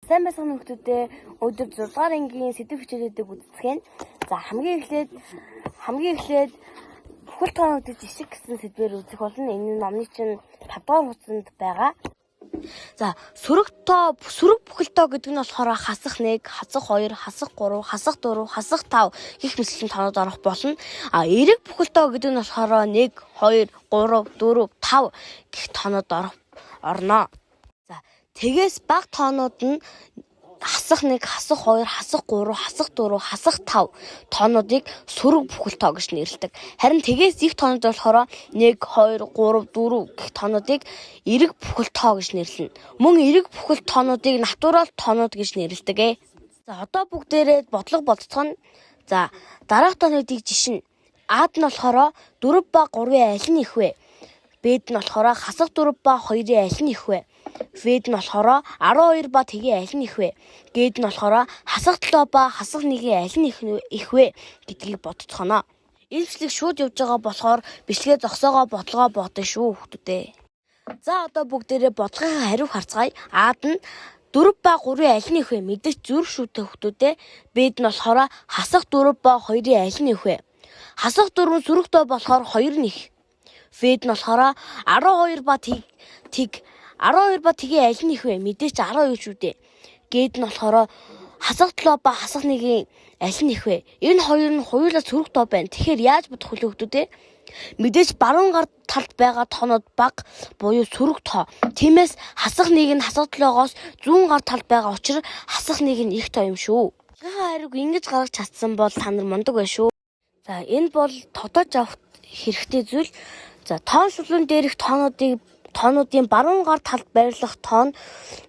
Сайн байцгаана хүмүүстээ, өдөр 6 дугаар ангийн сэдэв хичээлүүдийг үздэцгээнэ. За, хамгийн эхлээд бүхэл тоонуудыг жишиг гэсэн сэдвээр үзэх болно. Энэ нь номны чинь 5 дугаар хуудсанд байгаа. За, сөрөг тоо, сөрөг бүхэл тоо гэдэг нь болохоор хасах 1, хасах 2, хасах 3, хасах 4, хасах 5 гэх мэтийн тоонууд орох болно. А эерэг бүхэл тоо гэдэг нь болохоор 1, 2, 3, 4, 5 гэх тоонууд орно. За, тэгээс бага тоонууд нь хасах 1, хасах 2, хасах 3, хасах 4, хасах 5 тоонуудыг сөрөг бүхэл тоо гэж нэрлэдэг. Харин тэгээс их тоонууд болохоор 1, 2, 3, 4 гэх тоонуудыг эерэг бүхэл тоо гэж нэрлэнэ. Мөн эерэг бүхэл тоонуудыг натурал тоонууд гэж нэрлэдэг ээ. За, одоо бүгдээрээ бодлого бодцгоно. За, дараах тоонуудыг жишнэ. А-д нь болохоор 4 ба 3-ын аль нь их вэ? Б-д нь болохоор хасах 4 ба 2-ын аль нь их вэ? В-д нь болохоор 12 ба тэгийн аль нь их вэ? Г-д нь болохоор хасах 7 ба хасах 1-ийн аль нь их вэ гэдгийг бодцгоно. Энэ бичлэг шууд явж байгаа болохоор бичлэгээ зогсоогоо бодлогоо бодно шүү, хүүхдүүдээ. За, одоо бүгдээрээ бодлогын хариуг харцгаая. А-д нь 4 ба 3-ын аль нь их вэ? Мэдээж зүрх шүү дээ, хүүхдүүдээ. Б-д нь болохоор хасах 4 ба 2-ын аль нь их вэ? Хасах 4 сөрөг тоо болохоор 2 нь их. В-д нь болохоор 12 ба тэг тэг 12 ба тэгийн аль нь их вэ? Мэдээж 12 шүү дээ. Г-д нь болохоор хасах 7 ба хасах 1-ийн аль нь их вэ? Энэ хоёр нь хоёулаа сөрөг тоо байна. Тэгэхээр яаж бодох вэ, хүүхдүүдээ? Мэдээж баруун гар талд байгаа тоонууд бага буюу сөрөг тоо. Тиймээс хасах 1 нь хасах 7-оос зүүн гар талд байгаа учраас хасах 1 нь их тоо юм шүү. Бодлогын хариуг ингэж гаргаж чадсан бол та нар мундаг байна шүү. За, энэ бол тодож авах хэрэгтэй зүйл. За, тоон шулуун дээрх тоонуудын баруун гар талд байрлах тоон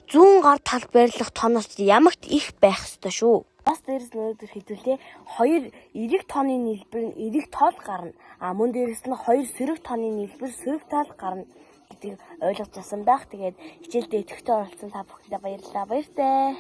зүүн гар талд байрлах тооноос ямагт их байх ёстой шүү. Бас дээрээс нь өнөөдөр хэдүүлээ хоёр эерэг тооны нийлбэр нь эерэг тоо л гарна. А мөн дээрээс нь хоёр сөрөг тооны нийлбэр сөрөг тоо л гарна гэдгийг ойлгож авсан байх. Тэгээд хичээлдээ идэвхтэй оролцсон та бүхэндээ баярлалаа. Баяртай.